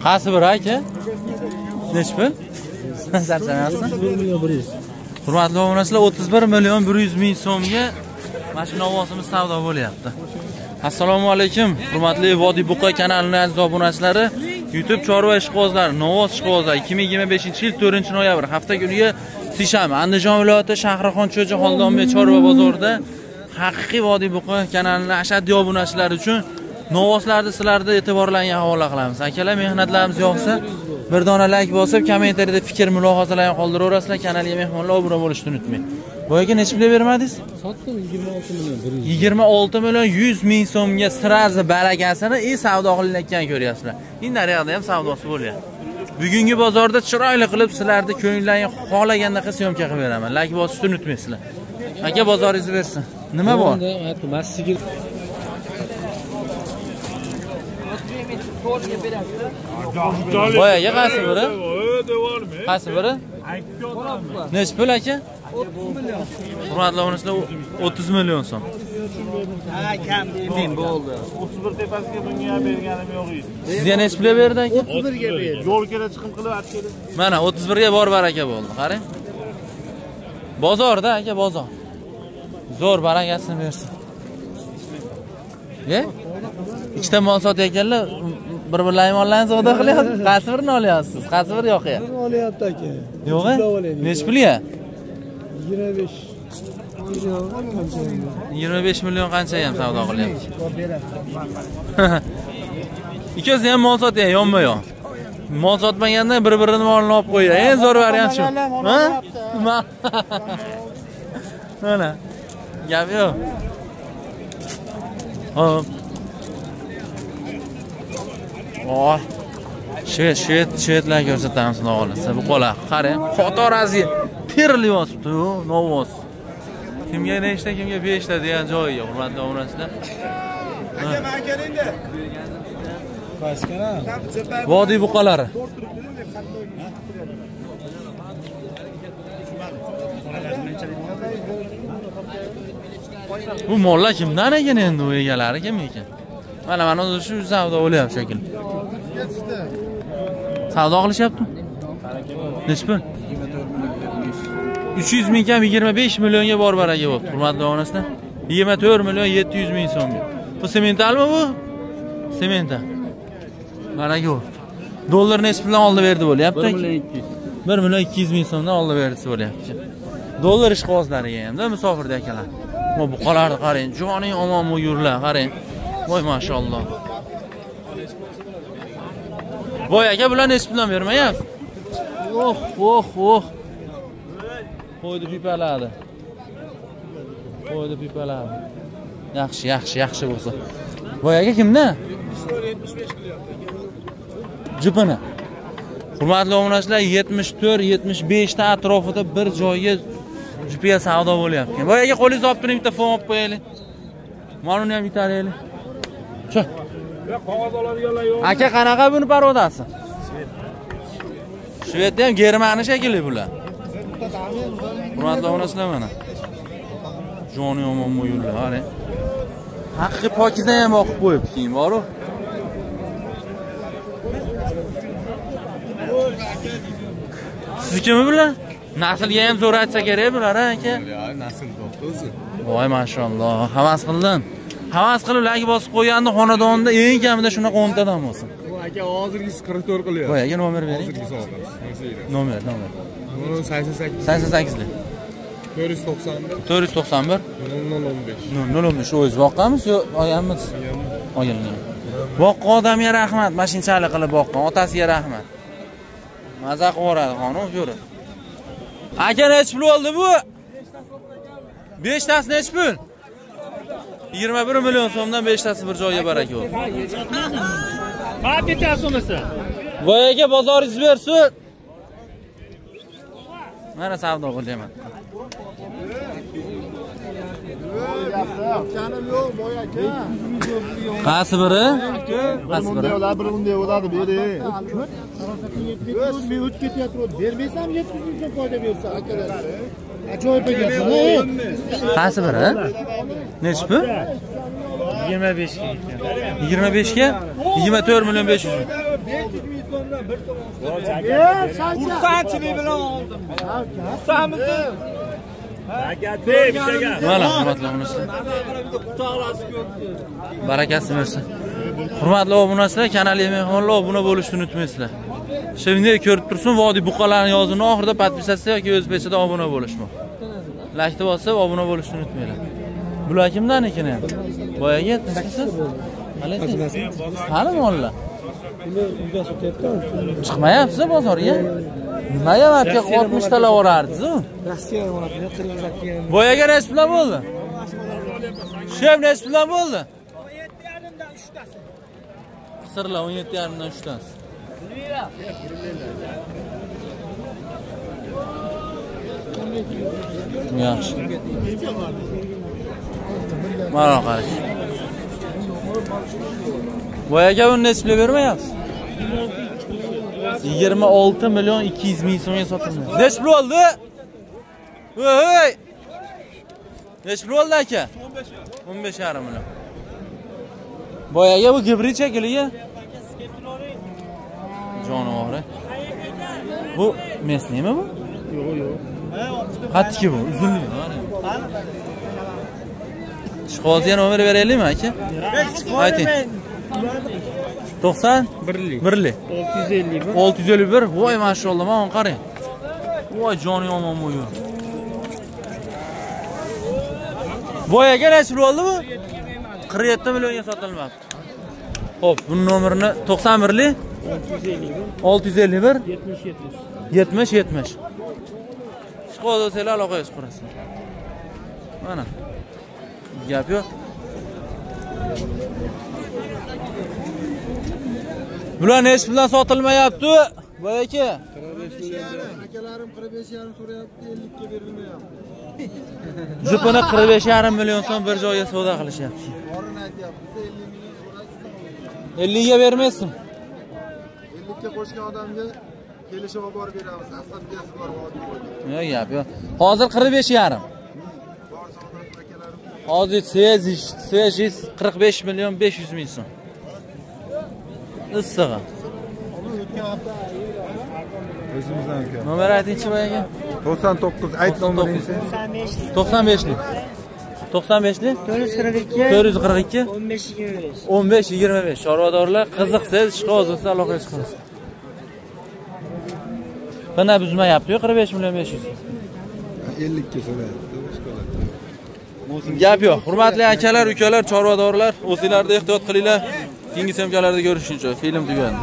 Qaysi biri aka? Nechi pul? Charchamayapsiz? 1 million 100. Hurmatli obunachilar, 31 million 100 ming so'mga mana shu novvosimiz savdo bo'lyapti. Assalomu alaykum, hurmatli Vodiy Buqa kanalining aziz obunachilari, YouTube chorva ishqibozlari, novvos ishqibozlari 2025-yil 4-noyabr hafta kuniga seshanba Andijon viloyati Shahrixon Cho'ji Xoldonbek chorva bozorida haqiqiy Vodiy Buqa kanalining ashaddiy obunachilari uchun novvoslarni sizlarni e'tiborlaringizga havola qilamiz. Akalar, mehnatlarimiz yoqsa, bir dona like bosib, kommentariyada fikr mulohazalarni qoldiraverasizlar. Kanalga mehmonlar obuna bo'lishni unutmang. Boyaga necha pulga bermadingiz? Sotdim 26 million 100. 26 million 100 ming so'mga sirazi barakasini savdo qilinayotgan ko'ryapsizlar. Endi naryoqda ham savdosi bo'lyapti. Bugungi bozorda chiroyli qilib sizlarni ko'nglingiz xohlagandaqa syomka qilib beraman. Like bosishni unutmaysizlar. Aka, bozoringizni bersin. Nima bor? Boyaga qaysi biri? Qaysi biri? Necha pul aka? 30 million. Hurmatli obunachilar, 30 million so'm. Ha, kam deyman, bo'ldi. 31 tepasiga bunga ham berganim yo'q edi. Sizga necha pulga berdi aka? 31 ga berdi. Yo'l kela chiqim qilib olib keldi. Mana 31 ga bor baraka bo'ldi, qarang. Bozorda aka, bozor. Zo'r barakasini bersin. Ye? Ikkita mol sotayotganlar bir-birlaring mollarini savdo qilyapti. Qaysi birini olyapsiz? Qaysi biri yoqyapti? Birini olyapti aka. Yo'q-a? Necha pulga? 25 million qancha? 25 million qancha ham savdo qilyapti. Ikkosi ham mol sotyapti, yonma-yon. Mol sotmaganda bir-birini molini olib qo'yadi. Eng zo'r variant shu. Ha? Mana. Gap yo'q. Hop. Oh. Shvedlar ko'rsatamiz xudo xolasa. Bu qola qarang, qatorasiga terilib yotibdi-ku, novvos. Kimga nechta, kimga 5 ta degan joyiga, hurmatli obunachilar. Aka, men kelingda. Vodiy buqalari. Bu mollar kimdan ekan endi, u egalari kim ekan? Mana o'zi shu savdo bo'lyapti shekilli. Savdo qilishyapti? Necha pul? 300 ming kam 25 millionga bor baraka bo'pti, hurmatli obunachilar. 24 million 700 ming so'mga. Bu sementalmi bu? Semental. Baraka bo'pti. Dollar necha puldan oldi berdi bo'lyapti? 1 million 200. 1 million 200 ming so'mdan oldi berdisi bo'lyapti. Dollar ishqibozlariga hamda musofirda akalar. Bu buqalarni qarang, joning omon muyurlar, qarang. Voy mashalloh. Voy aka, bular necha puldan bermayapsiz? Oh, oh, oh. Qo'ydi pipaladi. Qo'ydi pipaladi. Yaxshi, yaxshi, yaxshi bo'lsa. Voy aka, kimdan? 74 qilyapti. Jupini. Hurmatli obunachilar, 74, 75 ta atrofida bir joyga jupiga savdo bo'lyapti. Voy aka, qo'lingizni olib turing, bitta fon olib qo'yaylik. Mana uni ham itaraylik. Shu. Qog'oz oladiganlar yo'q. Aka, qanaqa buni parodasi? Shvedda ham Germaniya shekilli bular. Hurmatli obunachilar, mana. Joni yomon muyullar, qarang. Haqiqiy pokiza ham oqib qo'yibdi keyin, bor-u. Siznikimi bular? Naslga ham zo'r aytsa kerak bular, aka. Nasl to'xta o'zi. Voy mashalloh, havas qildim. Havas qilib like bosib qo'yganni xonadonda eng kamida shunaqa 10 tadan bo'lsin. Bu aka hozirgisi 44 qilyapti. Voy aka, nomer bering. Hozirgisi hozir. Nomer. 88. 88lik. 491. 491. 0015. 0015. O'zingiz boqqanmisiz yo olganmisiz? Olganman. Boqqan odamga rahmat, mashinchalik qilib boqqan, otasiga rahmat. Maza qilib yuboradi xonim ko'rib. Aka, necha pul oldi bu? 5 tasi necha pul? 21 million so'mdan 5 tasi bir joyga baraka bo'ldi. Ha, bittasi bo'lmasa. Voy aka, bozoringiz bersin. Mana savdo qilyapman. Qaysi biri? Qaysi biri? Bir unday bo'ladi, bering. Men o'tib ketyapti. Bermaysam 70 ming so'm foyda bersa akalar. Ajoyib ekan. Qaysi biri? Necha pul? 25 ga ekan. 25 ga? 24 million 500 ming. Xursandchilik bilan oldim. Xursandmisiz? Mana hurmatli obunachilar. Barakasi bersin. Hurmatli obunachilar, kanalga mehmonlar obuna bo'lishni unutmaysizlar. Shunday ko'rib tursin, Vodiy buqalarni yozini oxirida podpisatsiya yoki o'zbekchada obuna bo'lishmi. Laykni bosib obuna bo'lishni unutmanglar. Bular kimdan ekan endi? Boyagi tinchmisiz? Qalaysiz? Qani mollar? Uyga sotyapti. Chiqmayapsiz bozorga? Nimaga marka 60 talab orardingiz-u? Rossiya oladi, qirg'izlar kelgan. Boyaga necha puldan bo'ldi? Shem necha puldan bo'ldi? 17,5 dan 3 tasi. Qisirlar 17,5 dan 3 tasi. Yaxshi. Mana qarang. Boyaga uni necha pulga bermayapsiz? 26 million 200 ming so'mga sotildi. Necha pul oldi? Voy! Necha pul oldi aka? 15,5 million. Boyaga bu gibrid shekilli. Jonivor. Bu mesnimi bu? Yo'q, yo'q. Qattiki bu, uzunligi. Ishqibozga nomer beraylikmi aka? Ayting. 90 1 651 651. Voy mashalloh, mana buni qarang. Voy joni yomon bu. Boyaga necha pul oldi bu? 47 millionga sotilmabdi. Xo'p, buning nomerini 91 651 70 70 70. Ishqiboz bo'lsanglar aloqaga chiqarasizlar. Mana. Gap yo'q. Bular necha puldan sotilmayapti? Boy aka. 45,5. Akalarim 45,5 so'rayapti, 50 ga berilmayapti. Jupini 45,5 million so'm bir joyga savdo qilishyapti. Borini aytyapti, 50 million so'raysiz. 50 ga bermaysizmi? 50 ga qo'shgan odamga kelishib olib borib beramiz. Asabiyasi bor, Yo'q, gap yo'q. Hozir 45,5. Hozir svejiz 45 million 500 ming so'm. Issig'i. O'zimizdan aka. Nomer aytingchi boyaga. 99 ayt nomeringni. 95lik. 95lik 442 442 15 25. 15 25. Chorvadorlar qiziqsangiz ishqiboz bo'lsa aloqaga chiqasiz. Bana buzmayapti-yu 45 million 500. 50 ga so'rayapti. Gap yo'q. Hurmatli akalar, ukalar, chorvadorlar, o'zingizlarda ehtiyot qilinglar. Keyingi syomkalarda ko'rishguncha. Film tugadi.